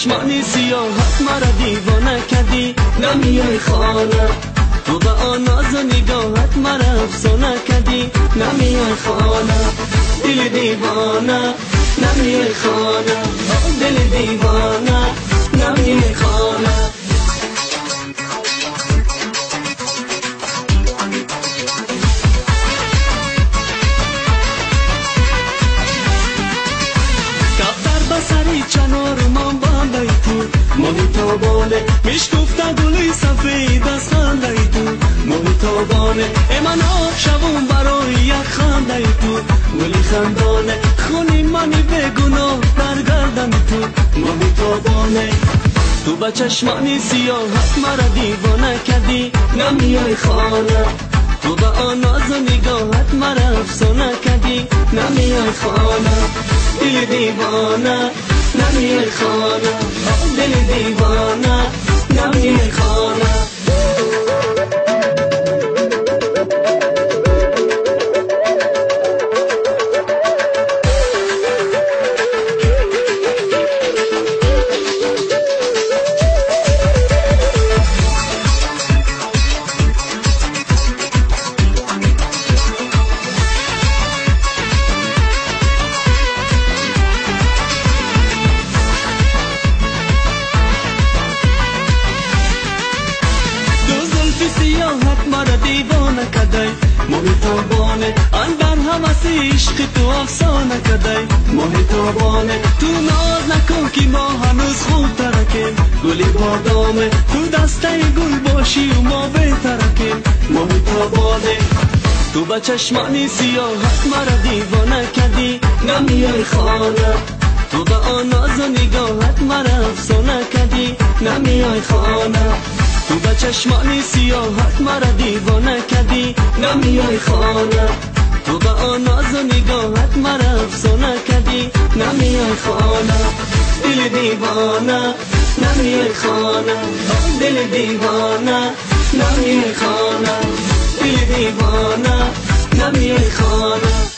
چشمانی سیاهت مرا دیوانه کردی نمیای خانه. تو به آن ناز و نگاهت مرا افسانه کردی نمیای خانه. دل دیوانه نمیای خانه، دل دیوانه نمیای خانه. چنار من بندای تو ماهی تابانه میشکفته گلی سفید از خنده تو ماهی تابانه ای من آب شوم برای یک خنده تو گلی خندانه خونی منی بگناه در گردن تو ماهی تابانه. تو با چشمانی سیاهت مرا دیوانه کردی نمیای خانه. تو با آن ناز و نگاهت مرا افسانه کردی نمیای خانه. دل دیوانه نمیای خانه، دل دیوانه نمیای خانه. مرا دیوانه کدی ماهی تابانه اندر هوس عشق تو افسانه کدی ماهی تابانه. تو ناز نکن که ما هنوز خوب ترکیم گلی بادامه تو دسته گل باشی و ما بهترکیم ماهی تابانه. تو با چشمانی سیاهت مرا دیوانه کردی نمیای خانه. تو با آن ناز و نگاهت مرا افسانه کردی نمیای خانه. تو با چشمانی سیاهت مرا دیوانه کردی نمیای خانه. تو با آن ناز و نگاهت مرا افسانه کردی نمیای خانه. دل دیوانه نمیای خانه، دل دیوانه نمیای خانه، دل دیوانه نمیای خانه.